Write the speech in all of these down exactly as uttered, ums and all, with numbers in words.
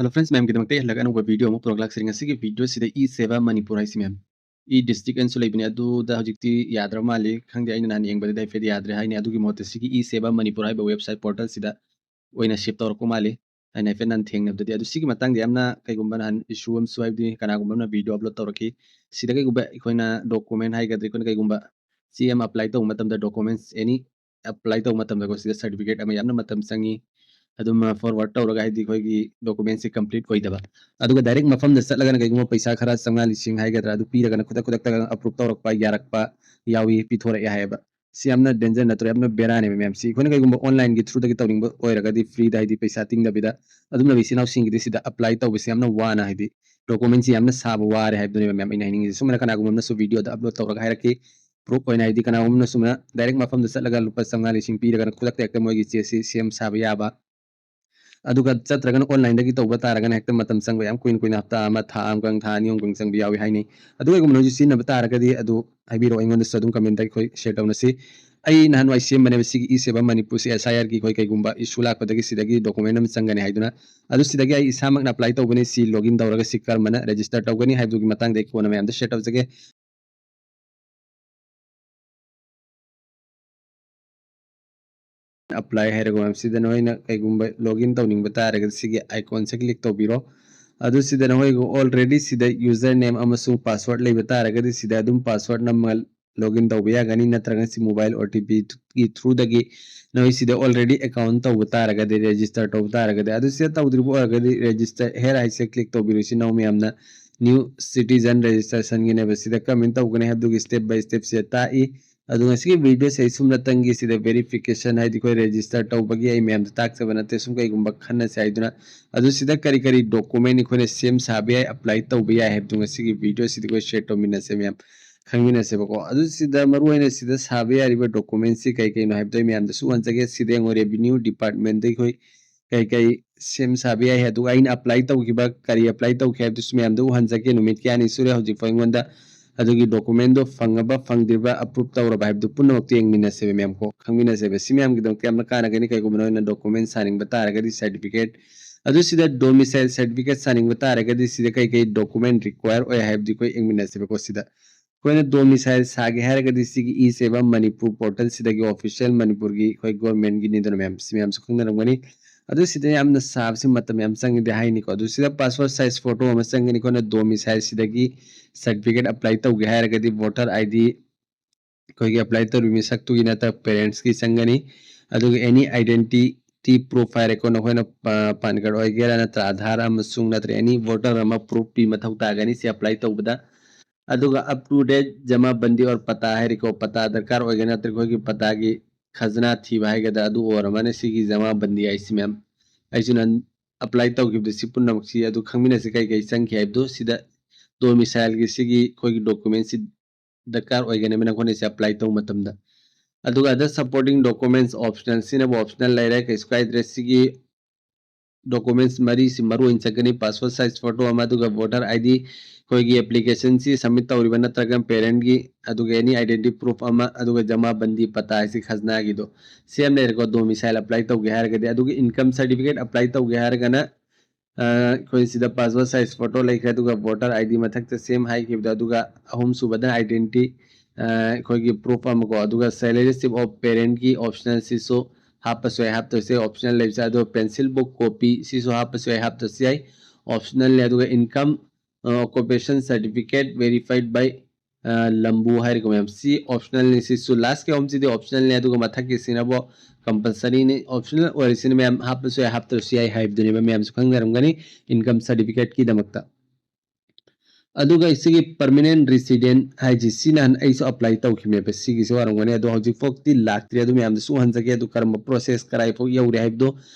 Hello friends, ꯃꯌꯥꯝꯒꯤꯗꯃꯛꯇ ꯑꯩ ꯍꯜꯂꯛ ꯑꯅꯧꯕ ꯚꯤꯗꯤꯑꯣ ꯑꯃ ꯄꯨꯔꯛꯂꯥꯛꯆꯔꯤ꯫ ꯉꯁꯤꯒꯤ ꯚꯤꯗꯤꯑꯣꯁꯤꯗ ꯏ ꯁꯦꯕꯥ ꯃꯅꯤꯄꯨꯔ ꯍꯥꯏꯁꯤ ꯃꯌꯥꯝ ꯏ ꯗꯤꯁꯇ꯭ꯔꯤꯛ ꯑꯅꯁꯨ ꯂꯩꯕꯅꯤ, ꯑꯗꯨꯗ ꯍꯧꯖꯤꯛꯇꯤ ꯌꯥꯗ꯭ꯔꯕ ꯃꯥꯜꯂꯤ꯫ ꯈꯪꯗꯦ, ꯑꯩꯅ ꯅꯍꯥꯟ ꯌꯦꯡꯕꯗꯗꯤ ꯍꯥꯏꯐꯦꯠ ꯌꯥꯗ꯭ꯔꯦ ꯍꯥꯏꯅꯤ꯫ ꯑꯗꯨꯒꯤ ꯃꯍꯨꯠꯇ ꯁꯤꯒꯤ ꯏ ꯁꯦꯕꯥ ꯃꯅꯤꯄꯨꯔ ꯍꯥꯏꯕ ꯋꯦꯕꯁꯥꯏꯠ ꯄꯣꯔꯇꯦꯜꯁꯤꯗ ꯑꯣꯏꯅ ꯁꯤꯞ ꯇꯧꯔꯛꯄ ꯃꯥꯜꯂꯤ꯫ ꯑꯩꯅ ꯍꯥꯏꯐꯦꯠ ꯅꯍꯥꯟ ꯊꯦꯡꯅꯕꯗꯗꯤ꯫ ꯑꯗꯨ ꯁꯤꯒꯤ ꯃꯇꯥꯡꯗ ꯌꯥꯝꯅ ꯀꯩꯒꯨꯝꯕ ꯅꯍꯥꯟ ꯏꯁꯨ ꯑꯃꯁꯨ, ꯍꯥꯏꯕꯗꯤ ꯀꯅꯥꯒꯨꯝꯕ ꯑꯃꯅ ꯚꯤꯗꯤꯑꯣ ꯑꯞꯂꯣꯗ ꯇꯧꯔꯛꯈꯤ꯫ ꯁꯤꯗ ꯀꯩꯒꯨꯝꯕ ꯑꯩꯈꯣꯏꯅ ꯗꯣꯀꯨꯃꯦꯟ ꯍꯥꯏꯒꯗ꯭ꯔꯥ, ꯑꯩꯈꯣꯏꯅ ꯀꯩꯒꯨꯝꯕ ꯁꯤ ꯑꯃ ꯑꯦꯄ꯭ꯂꯥꯏ ꯇꯧꯕ ꯃꯇꯝꯗ, ꯗꯣꯀꯨꯃꯦꯟꯁ ꯑꯦꯅꯤ ꯑꯦꯄ꯭ꯂꯥꯏ ꯇꯧꯕ ꯃꯇꯝꯗꯀꯣ, ꯁꯤꯗ ꯁꯥꯔꯇꯤꯐꯤꯀꯦꯠ ꯑꯃ ꯌꯥꯝꯅ ꯃꯇꯝ ꯆꯪꯉꯤ꯫ ꯑꯗꯨꯝ ꯐꯣꯔꯋꯥꯔꯗ ꯇꯧꯔꯒ, ꯍꯥꯏꯗꯤ ꯑꯩꯈꯣꯏꯒꯤ ꯗꯣꯀꯨꯃꯦꯟꯁꯤ ꯀꯝꯄ꯭ꯂꯤꯠ ꯑꯣꯏꯗꯕ꯫ ꯑꯗꯨꯒ ꯗꯥꯏꯔꯦꯛ ꯃꯐꯝꯗ ꯆꯠꯂꯒꯅ ꯀꯩꯒꯨꯝꯕ ꯄꯩꯁꯥ ꯈꯔ ꯆꯥꯝꯃꯉꯥ ꯂꯤꯁꯤꯡ ꯍꯥꯏꯒꯗ꯭ꯔꯥ, ꯑꯗꯨ ꯄꯤꯔꯒꯅ ꯈꯨꯗꯛ ꯈꯨꯗꯛꯇ ꯑꯦꯄ꯭ꯔꯨꯞ ꯇꯧꯔꯛꯄ, ꯌꯥꯔꯛꯄ ꯌꯥꯎꯏ, ꯄꯤꯊꯣꯔꯛꯑꯦ ꯍꯥꯏꯌꯦꯕ꯫ ꯁꯤ ꯌꯥꯝꯅ ꯗꯦꯟꯖꯔ ꯅꯠꯇ꯭ꯔꯣ? ꯌꯥꯝꯅ ꯕꯦꯔꯥꯅꯦꯕ ꯃꯌꯥꯝꯁꯤ꯫ ꯑꯩꯈꯣꯏꯅ ꯀꯩꯒꯨꯝꯕ ꯑꯣꯟꯂꯥꯏꯟꯒꯤ ꯊ꯭ꯔꯨꯗꯒꯤ ꯇꯧꯅꯤꯡꯕ ꯑꯣꯏꯔꯒꯗꯤ, ꯐ꯭ꯔꯤꯗ, ꯍꯥꯏꯗꯤ ꯄꯩꯁꯥ ꯇꯤꯡꯗꯕꯤꯗ ꯑꯗꯨꯝ ꯂꯩꯕ ꯏꯆꯤꯟ ꯏꯅꯥꯎꯁꯤꯡꯒꯤꯗꯤ ꯁꯤꯗ ꯑꯦꯄ꯭ꯂꯥꯏ ꯇꯧꯕꯁꯤ ꯌꯥꯝꯅ ꯋꯥꯅ, ꯍꯥꯏꯗꯤ ꯗꯣꯀꯨꯃꯦꯟꯁꯤ ꯌꯥꯝꯅ ꯁꯥꯕ ꯋꯥꯔꯦ ꯍꯥꯏꯕꯗꯨꯅꯦꯕ ꯃꯌꯥꯝ ꯑꯩꯅ ꯍꯥꯏꯅꯤꯡꯉꯤꯁꯦ꯫ ꯁꯨꯃꯥꯏꯅ ꯀꯅꯥꯒꯨꯝꯕ ꯑꯃꯅꯁꯨ ꯚꯤꯗꯤꯑꯣꯗ ꯑꯞꯂꯣꯗ ꯇꯧꯔꯒ ꯍꯥꯏꯔꯛꯈꯤ, ꯄ꯭ꯔꯨꯐ ꯑꯣꯏꯅ, ꯍꯥꯏꯗꯤ ꯀꯅꯥꯒꯨꯝꯕ ꯑꯃꯅ ꯁꯨꯃꯥꯏꯅ ꯗꯥꯏꯔꯦꯛ ꯃꯐꯝꯗ ꯆꯠꯂꯒ ꯂꯨꯄꯥ ꯆꯥꯝꯃꯉꯥ ꯂꯤꯁꯤꯡ ꯄꯤꯔꯒꯅ ꯈꯨꯗꯛꯇ ꯍꯦꯛꯇ ꯃꯣꯏꯒꯤ ꯆꯦꯁꯤ ꯁꯦꯝ ꯁꯥꯕ ꯌꯥꯕ꯫ ꯑꯗꯨꯒ ꯆꯠꯇ꯭ꯔꯒꯅ ꯑꯣꯟꯂꯥꯏꯟꯗꯒꯤ ꯇꯧꯕ ꯇꯥꯔꯒꯅ ꯍꯦꯛꯇ ꯃꯇꯝ ꯆꯪꯕ, ꯌꯥꯝ ꯀꯨꯏꯅ ꯀꯨꯏꯅ, ꯍꯞꯇꯥ ꯑꯃ, ꯊꯥ ꯑꯃꯒ, ꯊꯥ ꯑꯅꯤ ꯑꯍꯨꯝꯒ ꯆꯪꯕ ꯌꯥꯎꯏ ꯍꯥꯏꯅꯩ꯫ ꯑꯗꯨ ꯀꯩꯒꯨꯝꯕ ꯅꯣꯏꯁꯨ ꯁꯤꯖꯤꯟꯅꯕ ꯇꯥꯔꯒꯗꯤ ꯑꯗꯨ ꯍꯥꯏꯕꯤꯔꯛꯑꯣ ꯑꯩꯉꯣꯟꯗꯁꯨ, ꯑꯗꯨꯝ ꯀꯃꯦꯟꯇ ꯑꯩꯈꯣꯏ ꯁꯤꯌꯔ ꯇꯧꯅꯁꯤ꯫ ꯑꯩ ꯅꯍꯥꯟꯋꯥꯏ ꯁꯦꯝꯕꯅꯦꯕ ꯁꯤꯒꯤ ꯏ ꯁꯦꯕꯥ ꯃꯅꯤꯄꯨꯔꯁꯤ, ꯑꯦꯁ ꯑꯥꯏ ꯑꯥꯔꯒꯤ ꯑꯩꯈꯣꯏ ꯀꯩꯒꯨꯝꯕ ꯏꯁꯨ ꯂꯥꯛꯄꯗꯒꯤ ꯁꯤꯗꯒꯤ ꯗꯣꯀꯨꯃꯦꯟ ꯑꯃ ꯆꯪꯒꯅꯤ ꯍꯥꯏꯗꯨꯅ꯫ ꯑꯗꯨ ꯁꯤꯗꯒꯤ ꯑꯩ ꯏꯁꯥꯃꯛꯅ ꯑꯦꯄ꯭ꯂꯥꯏ ꯇꯧꯕꯅꯤ, ꯁꯤ ꯂꯣꯒꯏꯟ ꯇꯧꯔꯒ ꯁꯤ ꯀꯔꯝꯕꯅ ꯔꯦꯖꯤꯁꯇꯔ ꯇꯧꯒꯅꯤ ꯍꯥꯏꯕꯗꯨꯒꯤ ꯃꯇꯥꯡꯗ ꯑꯩ ꯀꯣꯟꯅ ꯃꯌꯥꯝꯗ ꯁꯤꯌꯔ ꯇꯧꯖꯒꯦ꯫ ꯑꯦꯄ꯭ꯂꯥꯏ ꯍꯥꯏꯔꯒ ꯃꯌꯥꯝ ꯁꯤꯗ ꯅꯈꯣꯏꯅ ꯀꯩꯒꯨꯝꯕ ꯂꯣꯒꯏꯟ ꯇꯧꯅꯤꯡꯕ ꯇꯥꯔꯒꯗꯤ ꯁꯤꯒꯤ ꯑꯥꯏꯀꯣꯟꯁꯦ ꯀ꯭ꯂꯤꯛ ꯇꯧꯕꯤꯔꯣ꯫ ꯑꯗꯨ ꯁꯤꯗ ꯅꯈꯣꯏꯒꯤ ꯑꯣꯜꯔꯦꯗꯤ ꯁꯤꯗ ꯌꯨꯖꯔ ꯅꯦꯝ ꯑꯃꯁꯨꯡ ꯄꯥꯁꯋꯥꯔꯗ ꯂꯩꯕ ꯇꯥꯔꯒꯗꯤ ꯁꯤꯗ ꯑꯗꯨꯝ ꯄꯥꯁꯋꯥꯔꯗ ꯅꯝꯃꯒ ꯂꯣꯒꯏꯟ ꯇꯧꯕ ꯌꯥꯒꯅꯤ, ꯅꯠꯇ꯭ꯔꯒ ꯁꯤ ꯃꯣꯕꯥꯏꯜ ꯑꯣ ꯇꯤ ꯄꯤꯒꯤ ꯊ꯭ꯔꯨꯗꯒꯤ ꯅꯈꯣꯏ ꯁꯤꯗ ꯑꯣꯜꯔꯦꯗꯤ ꯑꯦꯀꯥꯎꯟ ꯇꯧꯕ ꯇꯥꯔꯒꯗꯤ, ꯔꯦꯖꯤꯁꯇꯔ ꯇꯧꯕ ꯇꯥꯔꯒꯗꯤ, ꯑꯗꯨ ꯁꯤꯗ ꯇꯧꯗ꯭ꯔꯤꯕ ꯑꯣꯏꯔꯒꯗꯤ ꯔꯦꯖꯤꯁꯇꯔ ꯍꯦꯌꯔ ꯍꯥꯏꯁꯦ ꯀ꯭ꯂꯤꯛ ꯇꯧꯕꯤꯔꯣ꯫ ꯁꯤ ꯅꯧ ꯃꯌꯥꯝꯅ ꯅ꯭ꯌꯨ ꯁꯤꯇꯤꯖꯟ ꯔꯦꯖꯤꯁꯇ꯭ꯔꯦꯁꯟꯒꯤꯅꯦꯕ꯫ ꯁꯤꯗ ꯀꯔꯝꯍꯥꯏꯅ ꯇꯧꯒꯅꯤ ꯍꯥꯏꯕꯗꯨꯒꯤ ꯁ꯭ꯇꯦꯞ ꯕꯥꯏ ꯁ꯭ꯇꯦꯞꯁꯦ ꯇꯥꯛꯏ꯫ ꯑꯗꯣ ꯉꯁꯤꯒꯤ ꯚꯤꯗꯤꯑꯣꯁꯦ ꯑꯩ ꯁꯨꯝꯅꯇꯪꯒꯤ ꯁꯤꯗ ꯚꯦꯔꯤꯐꯤꯀꯦꯁꯟ, ꯍꯥꯏꯗꯤ ꯑꯩꯈꯣꯏ ꯔꯦꯖꯤꯁꯇꯔ ꯇꯧꯕꯒꯤ ꯑꯩ ꯃꯌꯥꯝꯗ ꯇꯥꯛꯆꯕ ꯅꯠꯇꯦ, ꯁꯨꯝ ꯀꯩꯒꯨꯝꯕ ꯈꯟꯅꯁꯦ ꯍꯥꯏꯗꯨꯅ꯫ ꯑꯗꯨ ꯁꯤꯗ ꯀꯔꯤ ꯀꯔꯤ ꯗꯣꯀꯨꯃꯦꯟ ꯑꯩꯈꯣꯏꯅ ꯁꯦꯝ ꯁꯥꯕ ꯌꯥꯏ, ꯑꯦꯄ꯭ꯂꯥꯏ ꯇꯧꯕ ꯌꯥꯏ ꯍꯥꯏꯕꯗꯨ ꯉꯁꯤꯒꯤ ꯚꯤꯗꯤꯑꯣꯁꯤꯗ ꯑꯩꯈꯣꯏ ꯁꯤꯌꯔ ꯇꯧꯃꯤꯟꯅꯁꯦ ꯃꯌꯥꯝ, ꯈꯪꯃꯤꯟꯅꯁꯦꯕꯀꯣ꯫ ꯑꯗꯨ ꯁꯤꯗ ꯃꯔꯨꯑꯣꯏꯅ ꯁꯤꯗ ꯁꯥꯕ ꯌꯥꯔꯤꯕ ꯗꯣꯀꯨꯃꯦꯟꯁꯤ ꯀꯩ ꯀꯩꯅꯣ ꯍꯥꯏꯕꯗꯣ ꯑꯩ ꯃꯌꯥꯝꯗꯁꯨ ꯎꯍꯟꯖꯒꯦ꯫ ꯁꯤꯗ ꯌꯦꯡꯉꯣ, ꯔꯦꯚꯤꯅ꯭ꯌꯨ ꯗꯤꯄꯥꯔꯠꯃꯦꯟꯗ ꯑꯩꯈꯣꯏ ꯀꯩ ꯀꯩ ꯁꯦꯝ ꯁꯥꯕ ꯌꯥꯏ, ꯑꯗꯨꯒ ꯑꯩꯅ ꯑꯦꯄ꯭ꯂꯥꯏ ꯇꯧꯈꯤꯕ, ꯀꯔꯤ ꯑꯦꯄ꯭ꯂꯥꯏ ꯇꯧꯈꯤ ꯍꯥꯏꯕꯗꯨꯁꯨ ꯃꯌꯥꯝꯗ ꯎꯍꯟꯖꯒꯦ꯫ ꯅꯨꯃꯤꯠ ꯀꯌꯥꯅꯤ ꯁꯨꯔꯦ ꯍꯧꯖꯤꯛꯐꯥꯎ ꯑꯩꯉꯣꯟꯗ ꯑꯗꯨꯒꯤ ꯗꯣꯀꯨꯃꯦꯟꯗꯣ ꯐꯪꯉꯕ ꯐꯪꯗ꯭ꯔꯤꯕ, ꯑꯦꯄ꯭ꯔꯨꯞ ꯇꯧꯔꯕ ꯍꯥꯏꯕꯗꯨ ꯄꯨꯝꯅꯃꯛꯇꯨ ꯌꯦꯡꯃꯤꯟꯅꯁꯦꯕ ꯃꯌꯥꯝ ꯀꯣ, ꯈꯪꯃꯤꯟꯅꯁꯦꯕ꯫ ꯁꯤ ꯃꯌꯥꯝꯒꯤꯗꯃꯛꯇ ꯌꯥꯝꯅ ꯀꯥꯟꯅꯒꯅꯤ꯫ ꯀꯩꯒꯨꯝꯕ ꯅꯣꯏꯅ ꯗꯣꯀꯨꯃꯦꯟ ꯁꯥꯅꯤꯡꯕ ꯇꯥꯔꯒꯗꯤ, ꯁꯥꯔꯇꯤꯐꯤꯀꯦꯠ ꯑꯗꯨ ꯁꯤꯗ domicile certificate ꯁꯥꯅꯤꯡꯕ ꯇꯥꯔꯒꯗꯤ ꯁꯤꯗ ꯀꯩ ꯀꯩ document require ꯑꯣꯏ ꯍꯥꯏꯕꯗꯤ ꯑꯩꯈꯣꯏ ꯌꯦꯡꯃꯤꯟꯅꯁꯦꯕꯀꯣ꯫ ꯁꯤꯗ ꯑꯩꯈꯣꯏꯅ domicile ꯁꯥꯒꯦ ꯍꯥꯏꯔꯒꯗꯤ ꯁꯤꯒꯤ E Seva Manipur portal ꯁꯤꯗꯒꯤ official ꯃꯅꯤꯄꯨꯔꯒꯤ ꯑꯩꯈꯣꯏ government ꯒꯤꯅꯤꯗꯅ ꯃꯌꯥꯝ, ꯁꯤ ꯃꯌꯥꯝꯁꯨ ꯈꯪꯅꯔꯝꯒꯅꯤ꯫ ꯑꯗꯨ ꯁꯤꯗ ꯌꯥꯝꯅ ꯁꯥꯕꯁꯤ ꯃꯇꯝ ꯌꯥꯝ ꯆꯪꯉꯤꯗꯤ ꯍꯥꯏꯅꯤꯀꯣ꯫ ꯑꯗꯨ ꯁꯤꯗ passport size photo ꯑꯃ ꯆꯪꯒꯅꯤ꯫ ꯑꯩꯈꯣꯏꯅ domicile ꯁꯤꯗꯒꯤ certificate apply ꯇꯧꯒꯦ ꯍꯥꯏꯔꯒꯗꯤ voter I D ꯑꯩꯈꯣꯏꯒꯤ apply ꯇꯧꯔꯤꯕ ꯃꯤꯁꯛꯇꯨꯒꯤ ꯅꯠꯇ꯭ꯔꯒ parents ꯀꯤ ꯆꯪꯒꯅꯤ꯫ ꯑꯗꯨꯒ any identity proof ꯍꯥꯏꯔꯦꯀꯣ, ꯅꯈꯣꯏꯅ ꯄꯥ-, PAN card ꯑꯣꯏꯒꯦꯔꯥ ꯅꯠꯇ꯭ꯔꯒ Aadhaar ꯑꯃꯁꯨꯡ ꯅꯠꯇ꯭ꯔꯒ any voter ꯑꯃ proof ꯄꯤ ꯃꯊꯧ ꯇꯥꯒꯅꯤ ꯁꯤ apply ꯇꯧꯕꯗ꯫ ꯑꯗꯨꯒ up to date ꯖꯃꯥꯕꯟꯗꯤ or ꯄꯇꯥ ꯍꯥꯏꯔꯦꯀꯣ, ꯄꯇꯥ ꯗꯔꯀꯥꯔ ꯑꯣꯏꯒꯅꯤ, ꯅꯠꯇ꯭ꯔꯒ ꯑꯩꯈꯣꯏꯒꯤ ꯄꯇꯥꯒꯤ ꯈꯖꯅꯥ ꯊꯤꯕ ꯍꯥꯏꯒꯗ꯭ꯔꯥ ꯑꯗꯨ ꯑꯣꯏꯔꯝꯃꯅꯤ ꯁꯤꯒꯤ ꯖꯃꯥꯕꯟꯗꯤ ꯍꯥꯏꯁꯤ ꯃꯌꯥꯝ꯫ ꯑꯩꯁꯨ ꯅꯍꯥꯟ apply ꯇꯧꯈꯤꯕꯗ ꯁꯤ ꯄꯨꯝꯅꯃꯛꯁꯤ ꯑꯗꯨ ꯈꯪꯃꯤꯟꯅꯁꯤ ꯀꯩ ꯀꯩ ꯆꯪꯈꯤ ꯍꯥꯏꯕꯗꯨ꯫ ꯁꯤꯗ domicile ꯒꯤ ꯁꯤꯒꯤ ꯑꯩꯈꯣꯏꯒꯤ document ꯁꯤ ꯗꯔꯀꯥꯔ ꯑꯣꯏꯒꯅꯤ ꯅꯈꯣꯏꯅ ꯁꯤ apply ꯇꯧꯕ ꯃꯇꯝꯗ꯫ ꯑꯗꯨꯒ other supporting documents optional, ꯁꯤꯅꯕꯨ optional ꯂꯩꯔꯦ, ꯀꯩꯁꯨ ꯀꯥꯏꯗ꯭ꯔꯦ꯫ ꯁꯤꯒꯤ documents ꯃꯔꯤꯁꯤ ꯃꯔꯨ ꯑꯣꯏꯅ ꯆꯠꯀꯅꯤ: passport size photo ꯑꯃ, ꯑꯗꯨꯒ voter I D, ꯑꯩꯈꯣꯏꯒꯤ application ꯁꯤ submit ꯇꯧꯔꯤꯕ ꯅꯠꯇ꯭ꯔꯒ parent ꯀꯤ, ꯑꯗꯨꯒ any identity proof ꯑꯃ, ꯑꯗꯨꯒ ꯖꯃꯥꯕꯟꯗꯤ ꯄꯇꯥ ꯍꯥꯏꯁꯤ ꯈꯖꯅꯥꯒꯤꯗꯣ꯫ ꯁꯤ ꯑꯃ ꯂꯩꯔꯦꯀꯣ domicile apply ꯇꯧꯒꯦ ꯍꯥꯏꯔꯒꯗꯤ꯫ ꯑꯗꯨꯒ income certificate apply ꯇꯧꯒꯦ ꯍꯥꯏꯔꯒꯅ ꯑ, ꯑꯩꯈꯣꯏ ꯁꯤꯗ passport size photo ꯂꯩꯈ꯭ꯔꯦ, ꯑꯗꯨꯒ voter I D ꯃꯊꯛꯇ same ꯍꯥꯏꯈꯤꯕꯗꯣ, ꯑꯗꯨꯒ ꯑꯍꯨꯝꯁꯨꯕꯗ identity, ꯑ, ꯑꯩꯈꯣꯏꯒꯤ proof ꯑꯃꯀꯣ, ꯑꯗꯨꯒ salary slip of parent ꯀꯤ optional ꯁꯤꯁꯨ ꯍꯥꯞꯄꯁꯨ ꯌꯥꯏ, ꯍꯥꯞꯇꯕꯁꯨ ꯌꯥꯏ, optional ꯂꯩꯕꯁꯦ꯫ ꯑꯗꯨꯒ pencil book copy ꯁꯤꯁꯨ ꯍꯥꯞꯄꯁꯨ ꯌꯥꯏ, ꯍꯥꯞꯇꯕꯁꯨ ꯌꯥꯏ, optional ꯅꯦ꯫ ꯑꯗꯨꯒ income, ꯑ, occupation certificate verified by ꯑ, ꯂꯝꯕꯨ ꯍꯥꯏꯔꯤꯀꯣ ꯃꯌꯥꯝ꯫ ꯁꯤ optional ꯅꯤ, ꯁꯤꯁꯨ last ꯀꯤ ꯑꯍꯨꯝꯁꯤꯗꯤ optional ꯅꯤ, ꯑꯗꯨꯒ ꯃꯊꯛꯀꯤꯁꯤꯅꯕꯨ compulsory ꯅꯤ꯫ Optional ꯑꯣꯏꯔꯤꯁꯤꯅ ꯃꯌꯥꯝ ꯍꯥꯞꯄꯁꯨ ꯌꯥꯏ, ꯍꯥꯞꯇ꯭ꯔꯁꯨ ꯌꯥꯏ ꯍꯥꯏꯕꯗꯨꯅꯦꯕ, ꯃꯌꯥꯝꯁꯨ ꯈꯪꯅꯔꯝꯒꯅꯤ income certificate ꯀꯤꯗꯃꯛꯇ꯫ ꯑꯗꯨꯒ ꯁꯤꯒꯤ permanent resident ꯍꯥꯏꯁꯤ ꯁꯤ ꯅꯍꯥꯟ ꯑꯩꯁꯨ apply ꯇꯧꯈꯤꯕꯅꯦꯕ, ꯁꯤꯒꯤꯁꯨ ꯑꯣꯏꯔꯝꯒꯅꯤ, ꯑꯗꯣ ꯍꯧꯖꯤꯛꯐꯥꯎꯗꯤ ꯂꯥꯛꯇ꯭ꯔꯤ꯫ ꯑꯗꯨ ꯃꯌꯥꯝꯗꯁꯨ ꯎꯍꯟꯖꯒꯦ, ꯑꯗꯨ ꯀꯔꯝꯕ process ꯀꯗꯥꯏꯐꯥꯎ ꯌꯧꯔꯦ ꯍꯥꯏꯕꯗꯣ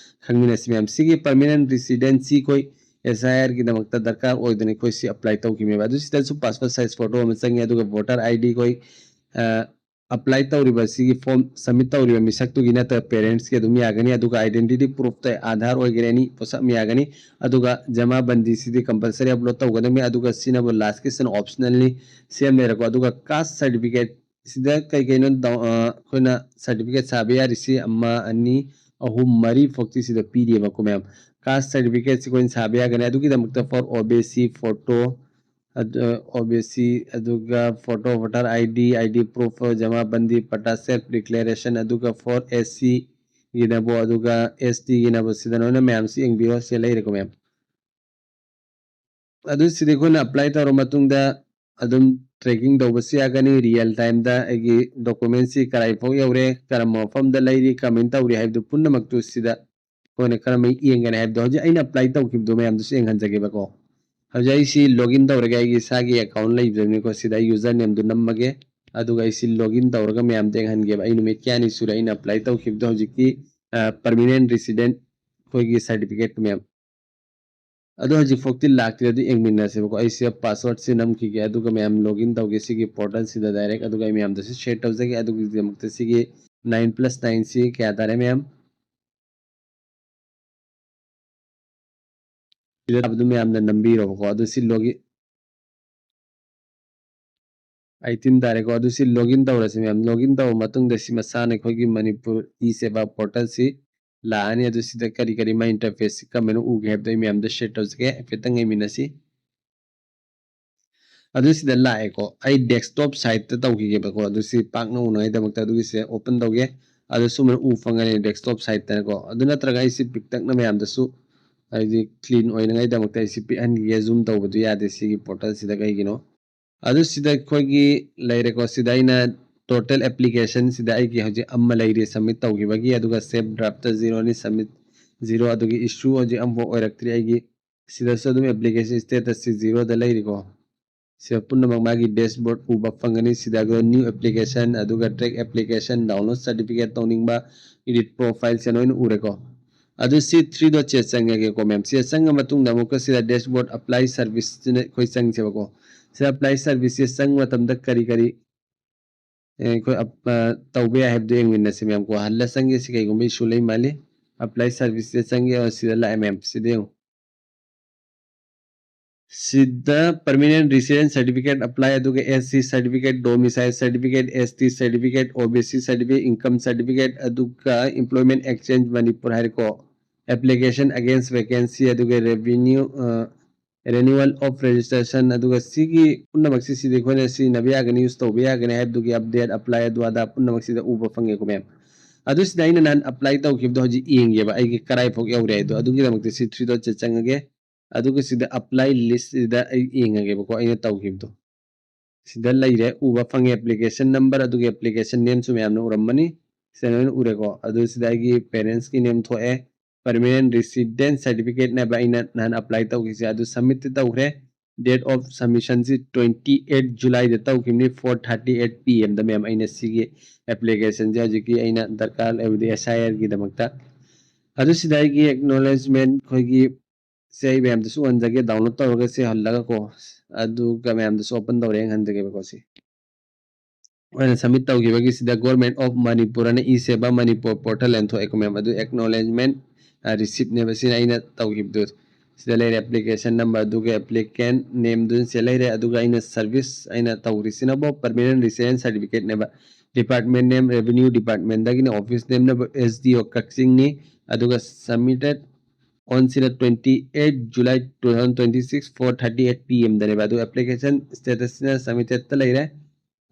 ꯈꯪꯃꯤꯟꯅꯁꯤ ꯃꯌꯥꯝ꯫ ꯁꯤꯒꯤ permanent resident ꯁꯤ ꯑꯩꯈꯣꯏ S I R ꯒꯤꯗꯃꯛꯇ ꯗꯔꯀꯥꯔ ꯑꯣꯏꯗꯅ ꯑꯩꯈꯣꯏ ꯁꯤ apply ꯇꯧꯈꯤꯕꯅꯦꯕ꯫ ꯑꯗꯨ ꯁꯤꯗꯁꯨ passport size photo ꯑꯃ ꯆꯪꯉꯦ, ꯑꯗꯨꯒ voter I D ꯑꯩꯈꯣꯏ, ꯑ, apply ꯇꯧꯔꯤꯕ ꯁꯤꯒꯤ form submit ꯇꯧꯔꯤꯕ ꯃꯤꯁꯛꯇꯨꯒꯤ ꯅꯠꯇ꯭ꯔꯒ parents ꯀꯤ ꯑꯗꯨꯝ ꯌꯥꯒꯅꯤ꯫ ꯑꯗꯨꯒ identity proof ꯇ Aadhaar ꯑꯣꯏꯒꯦꯔꯥ any ꯄꯣꯠꯁꯛ ꯑꯃ ꯌꯥꯒꯅꯤ꯫ ꯑꯗꯨꯒ ꯖꯃꯥꯕꯟꯗꯤ ꯁꯤꯗꯤ compulsory upload ꯇꯧꯒꯗꯕꯅꯤ꯫ ꯑꯗꯨꯒ ꯁꯤꯅꯕꯨ last ꯀꯤꯁꯤꯅ optional ꯅꯤ꯫ ꯁꯤ ꯑꯃ ꯂꯩꯔꯦꯀꯣ꯫ ꯑꯗꯨꯒ caste certificate ꯁꯤꯗ ꯀꯩ ꯀꯩꯅꯣ ꯗꯥꯎ-, ꯑ, ꯑꯩꯈꯣꯏꯅ certificate ꯁꯥꯕ ꯌꯥꯔꯤꯁꯤ ꯑꯃ, ꯑꯅꯤ, ꯑꯍꯨꯝ ꯃꯔꯤ ꯐꯥꯎꯇꯤ ꯁꯤꯗ ꯄꯤꯔꯤꯑꯕꯀꯣ ꯃꯌꯥꯝ꯫ Caste certificate ꯁꯤ ꯑꯩꯈꯣꯏꯅ ꯁꯥꯕ ꯌꯥꯒꯅꯤ꯫ ꯑꯗꯨꯒꯤꯗꯃꯛꯇ for O B C photo, ꯑꯗꯨ, O B C, ꯑꯗꯨꯒ photo, voter I D, I D proof, ꯖꯃꯥꯕꯟꯗꯤ ꯄꯇꯥ, self declaration, ꯑꯗꯨꯒ for S C ꯒꯤꯅꯕꯨ, ꯑꯗꯨꯒ S T ꯒꯤꯅꯕꯨ, ꯁꯤꯗ ꯂꯣꯏꯅ ꯃꯌꯥꯝꯁꯤ ꯌꯦꯡꯕꯤꯌꯣ꯫ ꯁꯤ ꯂꯩꯔꯦꯀꯣ ꯃꯌꯥꯝ꯫ ꯑꯗꯨ ꯁꯤꯗꯤ ꯑꯩꯈꯣꯏꯅ apply ꯇꯧꯔ ꯃꯇꯨꯡꯗ ꯑꯗꯨꯝ tracking ꯇꯧꯕꯁꯨ ꯌꯥꯒꯅꯤ꯫ Real time ꯗ ꯑꯩꯒꯤ document ꯁꯤ ꯀꯗꯥꯏ ꯐꯥꯎ ꯌꯧꯔꯦ, ꯀꯔꯝꯕ ꯃꯐꯝꯗ ꯂꯩꯔꯤ, ꯀꯃꯥꯏꯅ ꯇꯧꯔꯤ ꯍꯥꯏꯕꯗꯨ ꯄꯨꯝꯅꯃꯛꯇꯨ ꯁꯤꯗ ꯑꯩꯈꯣꯏꯅ ꯀꯔꯝꯕ ꯌꯦꯡꯒꯅꯤ ꯍꯥꯏꯕꯗꯣ ꯍꯧꯖꯤꯛ ꯑꯩꯅ apply ꯇꯧꯈꯤꯕꯗꯣ ꯃꯌꯥꯝꯗꯨꯁꯨ ꯌꯦꯡꯍꯟꯖꯒꯦꯕꯀꯣ꯫ ꯍꯧꯖꯤꯛ ꯑꯩ ꯁꯤ login ꯇꯧꯔꯒꯦ, ꯑꯩꯒꯤ ꯏꯁꯥꯒꯤ account ꯂꯩꯕꯅꯤꯀꯣ꯫ ꯁꯤꯗ ꯑꯩ user name ꯗꯨ ꯅꯝꯃꯒꯦ, ꯑꯗꯨꯒ ꯑꯩ ꯁꯤ login ꯇꯧꯔꯒ ꯃꯌꯥꯝꯗ ꯌꯦꯡꯍꯟꯒꯦꯕ꯫ ꯑꯩ ꯅꯨꯃꯤꯠ ꯀꯌꯥꯅꯤ ꯁꯨꯔꯦ ꯑꯩꯅ apply ꯇꯧꯈꯤꯕꯗꯣ ꯍꯧꯖꯤꯛꯀꯤ, ꯑ, permanent resident ꯑꯩꯈꯣꯏꯒꯤ certificate ꯇꯨ ꯃꯌꯥꯝ꯫ ꯑꯗꯣ ꯍꯧꯖꯤꯛꯐꯥꯎꯗꯤ ꯂꯥꯛꯇ꯭ꯔꯤ, ꯑꯗꯨ ꯌꯦꯡꯃꯤꯟꯅꯁꯦꯕꯀꯣ꯫ ꯑꯩꯁꯦ password ꯁꯤ ꯅꯝꯈꯤꯒꯦ, ꯑꯗꯨꯒ ꯃꯌꯥꯝ login ꯇꯧꯒꯦ ꯁꯤꯒꯤ portal ꯁꯤꯗ direct, ꯑꯗꯨꯒ ꯑꯩ ꯃꯌꯥꯝꯗꯁꯨ share ꯇꯧꯖꯒꯦ꯫ ꯑꯗꯨꯒꯤꯗꯃꯛꯇ ꯁꯤꯒꯤ nine plus nine ꯁꯤ ꯀꯌꯥ ꯇꯥꯔꯦ ꯃꯌꯥꯝ? ꯁꯤꯗ ꯊꯥꯕꯗꯨ ꯃꯌꯥꯝꯅ ꯅꯝꯕꯤꯔꯣꯕꯀꯣ꯫ ꯑꯗꯨ ꯁꯤ login, eighteen ꯇꯥꯔꯦꯀꯣ꯫ ꯑꯗꯨ ꯁꯤ login ꯇꯧꯔꯁꯤ ꯃꯌꯥꯝ꯫ Login ꯇꯧꯔ ꯃꯇꯨꯡꯗ ꯁꯤ ꯃꯁꯥꯅ ꯑꯩꯈꯣꯏꯒꯤ ꯃꯅꯤꯄꯨꯔ ꯏ ꯁꯦꯕꯥ portal ꯁꯤ ꯂꯥꯛꯑꯅꯤ꯫ ꯑꯗꯨ ꯁꯤꯗ ꯀꯔꯤ ꯀꯔꯤ ꯃꯥꯏ interface ꯁꯤ ꯀꯔꯝꯕꯅ ꯎꯒꯦ ꯍꯥꯏꯕꯗꯣ ꯑꯩ ꯃꯌꯥꯝꯗ share ꯇꯧꯖꯒꯦ, ꯍꯥꯏꯐꯦꯠꯇꯪ ꯌꯦꯡꯃꯤꯟꯅꯁꯤ꯫ ꯑꯗꯨ ꯁꯤꯗ ꯂꯥꯛꯑꯦꯀꯣ꯫ ꯑꯩ desktop site ꯇ ꯇꯧꯈꯤꯒꯦꯕꯀꯣ꯫ ꯑꯗꯨ ꯁꯤ ꯄꯥꯛꯅ ꯎꯅꯉꯥꯏꯗꯃꯛꯇ ꯑꯗꯨꯒꯤꯁꯦ open ꯇꯧꯒꯦ꯫ ꯑꯗꯨ ꯁꯨꯃꯥꯏꯅ ꯎ ꯐꯪꯒꯅꯤ desktop site ꯇꯅꯀꯣ꯫ ꯑꯗꯨ ꯅꯠꯇ꯭ꯔꯒ ꯑꯩ ꯁꯤ ꯄꯤꯛꯇꯛꯅ ꯃꯌꯥꯝꯗꯁꯨ, ꯍꯥꯏꯗꯤ clean ꯑꯣꯏꯅꯉꯥꯏꯗꯃꯛꯇ ꯑꯩ ꯁꯤ ꯄꯤꯛꯍꯟꯈꯤꯒꯦ꯫ Zoom ꯇꯧꯕꯗꯨ ꯌꯥꯗꯦ ꯁꯤꯒꯤ portal ꯁꯤꯗ, ꯀꯩꯒꯤꯅꯣ? ꯑꯗꯨ ꯁꯤꯗ ꯑꯩꯈꯣꯏꯒꯤ ꯂꯩꯔꯦꯀꯣ꯫ ꯁꯤꯗ ꯑꯩꯅ total application ꯁꯤꯗ ꯑꯩꯒꯤ ꯍꯧꯖꯤꯛ ꯑꯃ ꯂꯩꯔꯤ submit ꯇꯧꯈꯤꯕꯒꯤ, ꯑꯗꯨꯒ save draft ꯇ zero ꯅꯤ, submit zero, ꯑꯗꯨꯒꯤ issue ꯍꯧꯖꯤꯛ ꯑꯃꯐꯥꯎ ꯑꯣꯏꯔꯛꯇ꯭ꯔꯤ ꯑꯩꯒꯤ꯫ ꯁꯤꯗꯁꯨ ꯑꯗꯨꯝ application status ꯁꯤ zero ꯗ ꯂꯩꯔꯤꯀꯣ꯫ ꯁꯤꯗ ꯄꯨꯝꯅꯃꯛ ꯃꯥꯒꯤ dashboard ꯎꯕ ꯐꯪꯒꯅꯤ꯫ ꯁꯤꯗ ꯑꯩꯈꯣꯏ new application, ꯑꯗꯨꯒ track application, download certificate ꯇꯧꯅꯤꯡꯕ, edit profile ꯁꯦ ꯂꯣꯏꯅ ꯎꯔꯦꯀꯣ꯫ ꯑꯗꯨ ꯁꯤ three dot ꯁꯦ ꯆꯪꯉꯒꯦꯀꯣ ꯃꯌꯥꯝ꯫ ꯁꯤꯗ ꯆꯪꯉ ꯃꯇꯨꯡꯗ ꯑꯃꯨꯛꯀ ꯁꯤꯗ dashboard apply service ꯁꯤꯅ ꯑꯩꯈꯣꯏ ꯆꯪꯁꯦꯕꯀꯣ꯫ ꯁꯤꯗ apply service ꯁꯦ ꯆꯪꯕ ꯃꯇꯝꯗ ꯀꯔꯤ ꯀꯔꯤ, ꯑꯦ, ꯑꯩꯈꯣꯏ ꯑꯞ-, ꯑ, ꯇꯧꯕ ꯌꯥꯏ ꯍꯥꯏꯕꯗꯨ ꯌꯦꯡꯃꯤꯟꯅꯁꯤ ꯃꯌꯥꯝ ꯀꯣ꯫ ꯍꯜꯂ ꯆꯪꯒꯦ, ꯁꯤ ꯀꯩꯒꯨꯝꯕ issue ꯂꯩ ꯃꯥꯜꯂꯤ꯫ Apply service ꯁꯦ ꯆꯪꯒꯦ, ꯑ, ꯁꯤꯗ ꯂꯥꯛꯑꯦ ꯃꯌꯥꯝ, ꯁꯤꯗ ꯌꯦꯡꯉꯨ꯫ ꯁꯤꯗ permanent resident certificate apply, ꯑꯗꯨꯒ S C certificate, domicile certificate, S T certificate, O B C certificate, income certificate, ꯑꯗꯨꯒ employment exchange Manipur ꯍꯥꯏꯔꯦꯀꯣ, application against vacancy, ꯑꯗꯨꯒ revenue renewal of registration, ꯑꯗꯨꯒ ꯁꯤꯒꯤ ꯄꯨꯝꯅꯃꯛꯁꯤ ꯁꯤꯗꯤ ꯑꯩꯈꯣꯏꯅ ꯁꯤꯖꯤꯟꯅꯕ ꯌꯥꯒꯅꯤ, use ꯇꯧꯕ ꯌꯥꯒꯅꯤ ꯍꯥꯏꯕꯗꯨꯒꯤ update, apply, ꯑꯗꯨ ꯑꯗꯥ ꯄꯨꯝꯅꯃꯛꯁꯤꯗ ꯎꯕ ꯐꯪꯉꯦꯀꯣ ꯃꯌꯥꯝ꯫ ꯑꯗꯨ ꯁꯤꯗ ꯑꯩꯅ ꯅꯍꯥꯟ apply ꯇꯧꯈꯤꯕꯗꯣ ꯍꯧꯖꯤꯛ ꯌꯦꯡꯒꯦꯕ ꯑꯩꯒꯤ ꯀꯔꯥꯏ ꯐꯥꯎ ꯌꯧꯔꯦ ꯍꯥꯏꯗꯣ꯫ ꯑꯗꯨꯒꯤꯗꯃꯛꯇ ꯁꯤ three dot ꯁꯦ ꯆꯪꯉꯒꯦ꯫ ꯑꯗꯨꯒ ꯁꯤꯗ apply list ꯁꯤꯗ ꯑꯩ ꯌꯦꯡꯉꯒꯦꯕꯀꯣ ꯑꯩꯅ ꯇꯧꯈꯤꯕꯗꯣ꯫ ꯁꯤꯗ ꯂꯩꯔꯦ, ꯎꯕ ꯐꯪꯉꯦ application number, ꯑꯗꯨꯒ application name ꯁꯨ ꯃꯌꯥꯝꯅ ꯎꯔꯝꯃꯅꯤ꯫ ꯁꯤꯗ ꯂꯣꯏꯅ ꯎꯔꯦꯀꯣ꯫ ꯑꯗꯨ ꯁꯤꯗ ꯑꯩꯒꯤ parents ꯀꯤ name ꯊꯣꯛꯑꯦ꯫ Permanent resident certificate ꯅꯦꯕ ꯑꯩꯅ ꯅꯍꯥꯟ apply ꯇꯧꯈꯤꯁꯦ, ꯑꯗꯨ submit ꯇꯤ ꯇꯧꯈ꯭ꯔꯦ꯫ Date of submission ꯁꯤ twenty eight July ꯗ ꯇꯧꯈꯤꯕꯅꯤ, four thirty eight P M ꯗ ꯃꯌꯥꯝ꯫ ꯑꯩꯅ ꯁꯤꯒꯤ application ꯁꯦ ꯍꯧꯖꯤꯛꯀꯤ ꯑꯩꯅ ꯗꯔꯀꯥꯔ ꯂꯩꯕꯗꯤ S I R ꯒꯤꯗꯃꯛꯇ꯫ ꯑꯗꯨ ꯁꯤꯗ ꯑꯩꯒꯤ acknowledgement ꯑꯩꯈꯣꯏꯒꯤ ꯁꯦ ꯑꯩ ꯃꯌꯥꯝꯗꯁꯨ ꯎꯍꯟꯖꯒꯦ, download ꯇꯧꯔꯒ ꯁꯤ ꯍꯜꯂꯒ ꯀꯣ, ꯑꯗꯨꯒ ꯃꯌꯥꯝꯗꯁꯨ open ꯇꯧꯔꯦ ꯌꯦꯡꯍꯟꯖꯒꯦꯕꯀꯣ꯫ ꯁꯤ ꯑꯩꯅ submit ꯇꯧꯈꯤꯕꯒꯤꯁꯤꯗ Government of Manipur ꯑꯅ E Seva Manipur portal ꯑꯅ ꯊꯣꯛꯑꯦꯀꯣ ꯃꯌꯥꯝ꯫ ꯑꯗꯨ acknowledgement receipt ꯅꯦꯕ ꯁꯤꯅ ꯑꯩꯅ ꯇꯧꯈꯤꯕꯗꯨ꯫ ꯁꯤꯗ ꯂꯩꯔꯦ application number, ꯑꯗꯨꯒ applicant name ꯗꯨ ꯁꯤꯗ ꯂꯩꯔꯦ, ꯑꯗꯨꯒ ꯑꯩꯅ service ꯑꯩꯅ ꯇꯧꯔꯤꯁꯤꯅꯕꯨ permanent resident certificate ꯅꯦꯕ꯫ Department name revenue department ꯗꯒꯤꯅ, office name ꯅꯕꯨ S D O ꯀꯛꯆꯤꯡꯅꯤ꯫ ꯑꯗꯨꯒ submitted on ꯁꯤꯅ twenty eight July two thousand twenty six, four thirty eight P M ꯗꯅꯦꯕ꯫ ꯑꯗꯨ application status ꯁꯤꯅ submitted ꯇ ꯂꯩꯔꯦ꯫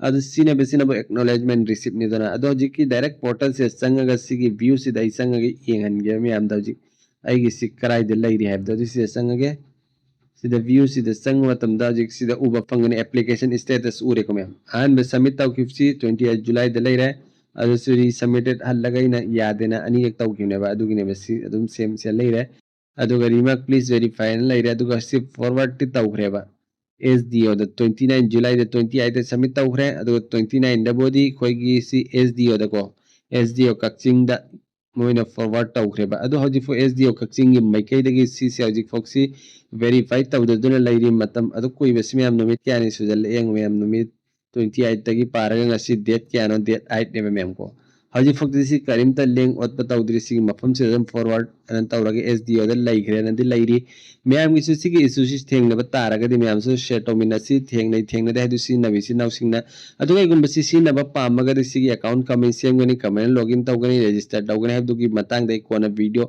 ꯑꯗꯨ ꯁꯤꯅꯦꯕ, ꯁꯤꯅꯕꯨ acknowledgement receipt ꯅꯤꯗꯅ꯫ ꯑꯗꯣ ꯍꯧꯖꯤꯛꯀꯤ direct portal ꯁꯤꯗ ꯆꯪꯉꯒ ꯁꯤꯒꯤ view ꯁꯤꯗ ꯑꯩ ꯆꯪꯉꯒ ꯌꯦꯡꯍꯟꯒꯦ ꯃꯌꯥꯝꯗ ꯍꯧꯖꯤꯛ ꯑꯩꯒꯤꯁꯤ ꯀꯔꯥꯏꯗ ꯂꯩꯔꯤ ꯍꯥꯏꯕꯗꯣ꯫ ꯑꯗꯨ ꯁꯤꯗ ꯆꯪꯉꯒꯦ꯫ ꯁꯤꯗ view ꯁꯤꯗ ꯆꯪꯕ ꯃꯇꯝꯗ ꯍꯧꯖꯤꯛ ꯁꯤꯗ ꯎꯕ ꯐꯪꯒꯅꯤ, application status ꯎꯔꯦꯀꯣ ꯃꯌꯥꯝ꯫ ꯑꯍꯥꯟꯕ submit ꯇꯧꯈꯤꯕꯁꯤ twenty eight July ꯗ ꯂꯩꯔꯦ꯫ ꯑꯗꯨꯁꯨ resubmitted ꯍꯜꯂꯒ ꯑꯩꯅ ꯌꯥꯗꯦꯅ ꯑꯅꯤꯔꯛ ꯇꯧꯈꯤꯕꯅꯦꯕ, ꯑꯗꯨꯒꯤꯅꯦꯕ ꯁꯤ ꯑꯗꯨꯝ same ꯁꯤꯗ ꯂꯩꯔꯦ꯫ ꯑꯗꯨꯒ remark please verify ꯍꯥꯏꯅ ꯂꯩꯔꯦ꯫ ꯑꯗꯨꯒ ꯁꯤ forward ꯇꯤ ꯇꯧꯈ꯭ꯔꯦꯕ꯫ S D O ꯗ twenty nine July ꯗ twenty eight ꯗ submit ꯇꯧꯈ꯭ꯔꯦ꯫ ꯑꯗꯨꯒ twenty nine ꯗꯕꯨꯗꯤ ꯑꯩꯈꯣꯏꯒꯤ ꯁꯤ S D O ꯗꯀꯣ, S D O ꯀꯛꯆꯤꯡꯗ ꯃꯣꯏꯅ forward ꯇꯧꯈ꯭ꯔꯦꯕ꯫ ꯑꯗꯣ ꯍꯧꯖꯤꯛꯐꯥꯎ S D O ꯀꯛꯆꯤꯡꯒꯤ ꯃꯥꯏꯀꯩꯗꯒꯤ ꯁꯤꯁꯦ ꯍꯧꯖꯤꯛꯐꯥꯎꯁꯤ verify ꯇꯧꯗꯗꯨꯅ ꯂꯩꯔꯤ꯫ ꯃꯇꯝ ꯑꯗꯨꯛ ꯀꯨꯏꯕꯁꯤ ꯃꯌꯥꯝ ꯅꯨꯃꯤꯠ ꯀꯌꯥꯅꯤ ꯁꯨꯖꯜꯂꯛꯑꯦ ꯌꯦꯡꯉꯨ ꯃꯌꯥꯝ, ꯅꯨꯃꯤꯠ twenty eight ꯇꯒꯤ ꯄꯥꯔꯒ ꯉꯁꯤ date ꯀꯌꯥꯅꯣ? Date eight ꯅꯦꯕ ꯃꯌꯥꯝ ꯀꯣ꯫ ꯍꯧꯖꯤꯛ ꯐꯥꯎꯗꯤ ꯁꯤ ꯀꯔꯤꯝꯇ ꯂꯦꯡ ꯑꯣꯠꯄ ꯇꯧꯗ꯭ꯔꯤ꯫ ꯁꯤꯒꯤ ꯃꯐꯝꯁꯤꯗ ꯑꯗꯨꯝ forward ꯑꯅ ꯇꯧꯔꯒ S D O ꯗ ꯂꯩꯈ꯭ꯔꯦꯅꯗꯤ ꯂꯩꯔꯤ꯫ ꯃꯌꯥꯝꯒꯤꯁꯨ ꯁꯤꯒꯤ issue ꯁꯤ ꯊꯦꯡꯅꯕ ꯇꯥꯔꯒꯗꯤ ꯃꯌꯥꯝꯁꯨ share ꯇꯧꯃꯤꯟꯅꯁꯤ꯫ ꯊꯦꯡꯅꯩ ꯊꯦꯡꯅꯗꯦ ꯍꯥꯏꯗꯨ ꯁꯤꯖꯤꯟꯅꯕ ꯏꯆꯤꯟ ꯏꯅꯥꯎꯁꯤꯡꯅ꯫ ꯑꯗꯨ ꯀꯩꯒꯨꯝꯕ ꯁꯤ ꯁꯤꯖꯤꯟꯅꯕ ꯄꯥꯝꯃꯒꯗꯤ ꯁꯤꯒꯤ account ꯀꯃꯥꯏꯅ ꯁꯦꯝꯒꯅꯤ, ꯀꯃꯥꯏꯅ login ꯇꯧꯒꯅꯤ, register ꯇꯧꯒꯅꯤ ꯍꯥꯏꯕꯗꯨꯒꯤ ꯃꯇꯥꯡꯗ ꯑꯩ ꯀꯣꯟꯅ video,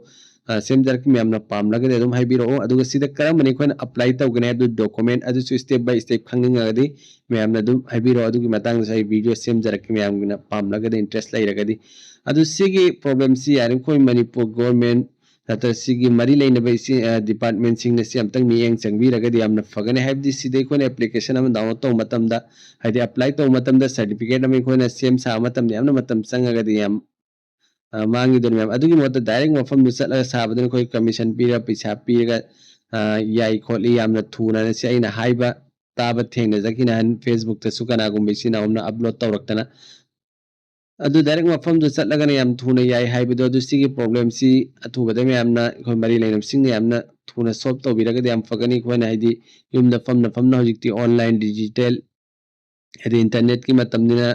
ꯑ, ꯁꯦꯝꯖꯔꯛꯀꯦ꯫ ꯃꯌꯥꯝꯅ ꯄꯥꯝꯂꯒꯗꯤ ꯑꯗꯨꯝ ꯍꯥꯏꯕꯤꯔꯛꯑꯣ꯫ ꯑꯗꯨꯒ ꯁꯤꯗ ꯀꯔꯝꯕꯅ ꯑꯩꯈꯣꯏꯅ apply ꯇꯧꯒꯅꯤ ꯍꯥꯏꯕꯗꯨ document ꯑꯗꯨꯁꯨ step by step ꯈꯪꯅꯤꯡꯉꯒꯗꯤ ꯃꯌꯥꯝꯅ ꯑꯗꯨꯝ ꯍꯥꯏꯕꯤꯔꯛꯑꯣ꯫ ꯑꯗꯨꯒꯤ ꯃꯇꯥꯡꯗꯁꯨ ꯑꯩ video ꯁꯦꯝꯖꯔꯛꯀꯦ, ꯃꯌꯥꯝꯒꯤꯅ ꯄꯥꯝꯂꯒꯗꯤ, interest ꯂꯩꯔꯒꯗꯤ꯫ ꯑꯗꯨ ꯁꯤꯒꯤ problem ꯁꯤ ꯌꯥꯔꯤꯈꯣꯏ ꯃꯅꯤꯄꯨꯔ government ꯅꯠꯇ꯭ꯔ ꯁꯤꯒꯤ ꯃꯔꯤ ꯂꯩꯅꯕ ꯏꯆꯦ, ꯑ, department ꯁꯤꯡꯅ ꯁꯤ ꯑꯝꯇꯪ ꯃꯤꯠꯌꯦꯡ ꯆꯪꯕꯤꯔꯒꯗꯤ ꯌꯥꯝꯅ ꯐꯒꯅꯤ꯫ ꯍꯥꯏꯕꯗꯤ ꯁꯤꯗ ꯑꯩꯈꯣꯏꯅ application ꯑꯃ download ꯇꯧꯕ ꯃꯇꯝꯗ, ꯍꯥꯏꯗꯤ apply ꯇꯧꯕ ꯃꯇꯝꯗ certificate ꯑꯃ ꯑꯩꯈꯣꯏꯅ ꯁꯦꯝ ꯁꯥꯕ ꯃꯇꯝꯗ ꯌꯥꯝꯅ ꯃꯇꯝ ꯆꯪꯉꯒꯗꯤ ꯌꯥꯝ, ꯑ, ꯃꯥꯡꯉꯤꯗꯅ ꯃꯌꯥꯝ꯫ ꯑꯗꯨꯒꯤ ꯃꯍꯨꯠꯇ direct ꯃꯐꯝꯗꯨ ꯆꯠꯂꯒ ꯁꯥꯕꯗꯨꯅ ꯑꯩꯈꯣꯏ commission ꯄꯤꯔꯒ, ꯄꯩꯁꯥ ꯄꯤꯔꯒ, ꯑ, ꯌꯥꯏ ꯈꯣꯠꯂꯤ, ꯌꯥꯝꯅ ꯊꯨꯅ ꯁꯤ ꯑꯩꯅ ꯍꯥꯏꯕ ꯇꯥꯕ ꯊꯦꯡꯅꯖꯈꯤ ꯅꯍꯥꯟ Facebook ꯇꯁꯨ ꯀꯅꯥꯒꯨꯝꯕ ꯏꯆꯤꯟ ꯏꯅꯥꯎ ꯑꯃꯅ upload ꯇꯧꯔꯛꯇꯅ꯫ ꯑꯗꯨ direct ꯃꯐꯝꯗꯨ ꯆꯠꯂꯒꯅ ꯌꯥꯝ ꯊꯨꯅ ꯌꯥꯏ ꯍꯥꯏꯕꯗꯣ, ꯑꯗꯨ ꯁꯤꯒꯤ problem ꯁꯤ ꯑꯊꯨꯕꯗ ꯃꯌꯥꯝꯅ, ꯑꯩꯈꯣꯏ ꯃꯔꯤ ꯂꯩꯅꯕꯁꯤꯡꯅ ꯌꯥꯝꯅ ꯊꯨꯅ solve ꯇꯧꯕꯤꯔꯒꯗꯤ ꯌꯥꯝ ꯐꯒꯅꯤ꯫ ꯑꯩꯈꯣꯏꯅ ꯍꯥꯏꯗꯤ ꯌꯨꯝꯗ ꯐꯝꯅ ꯐꯝꯅ ꯍꯧꯖꯤꯛꯇꯤ online digital ꯍꯥꯏꯗꯤ internet ꯀꯤ ꯃꯇꯝꯅꯤꯅ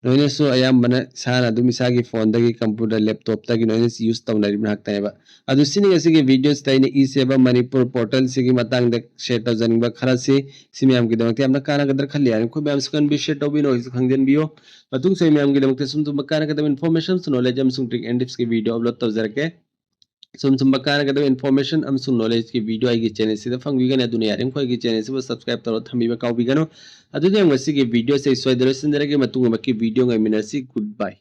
ꯂꯣꯏꯅꯁꯨ ꯑꯌꯥꯝꯕꯅ ꯏꯁꯥꯅ ꯑꯗꯨꯝ ꯏꯁꯥꯒꯤ phone ꯗꯒꯤ, computer, laptop ꯇꯒꯤ ꯂꯣꯏꯅ use ꯇꯧꯅꯔꯤꯕ ꯉꯥꯛꯇꯅꯦꯕ꯫ ꯑꯗꯨ ꯁꯤꯅꯤ ꯉꯁꯤꯒꯤ video ꯁꯤꯗ ꯑꯩꯅ E-Seva Manipur portal ꯁꯤꯒꯤ ꯃꯇꯥꯡꯗ share ꯇꯧꯖꯅꯤꯡꯕ ꯈꯔꯁꯤ꯫ ꯁꯤ ꯃꯌꯥꯝꯒꯤꯗꯃꯛꯇ ꯌꯥꯝꯅ ꯀꯥꯟꯅꯒꯗ꯭ꯔꯥ ꯈꯜꯂꯤ꯫ ꯌꯥꯔꯤꯈꯣꯏ ꯃꯌꯥꯝꯁꯨ ꯀꯟꯕꯤꯌꯨ, share ꯇꯧꯕꯤꯌꯨ, ꯅꯣꯏꯁꯨ ꯈꯪꯖꯤꯟꯕꯤꯌꯨ꯫ ꯃꯇꯨꯡꯁꯨ ꯑꯩ ꯃꯌꯥꯝꯒꯤꯗꯃꯛꯇ ꯁꯨꯝ ꯁꯨꯝꯕ ꯀꯥꯟꯅꯒꯗꯕ information, knowledge ꯑꯃꯁꯨꯡ trick and tips ꯀꯤ video upload ꯇꯧꯖꯔꯛꯀꯦ꯫ ꯁꯨꯝ ꯁꯨꯝꯕ ꯀꯥꯟꯅꯒꯗꯕ information ꯑꯃꯁꯨꯡ knowledge ꯀꯤ video ꯑꯩꯒꯤ channel ꯁꯤꯗ ꯐꯪꯕꯤꯒꯅꯤ꯫ ꯑꯗꯨꯅ ꯌꯥꯔꯤꯃꯈꯩ ꯑꯩꯒꯤ channel ꯁꯤꯕꯨ subscribe ꯇꯧꯔ ꯊꯝꯕꯤꯕ ꯀꯥꯎꯕꯤꯒꯅꯨ꯫ ꯑꯗꯨꯗꯤ ꯉꯁꯤꯒꯤ video ꯁꯦ ꯑꯩ ꯁ꯭ꯋꯥꯏꯗ ꯂꯣꯏꯁꯤꯟꯖꯔꯒꯦ꯫ ꯃꯇꯨꯡ ꯑꯃꯒꯤ video ꯉꯥꯏꯃꯤꯟꯅꯁꯤ꯫ Goodbye꯫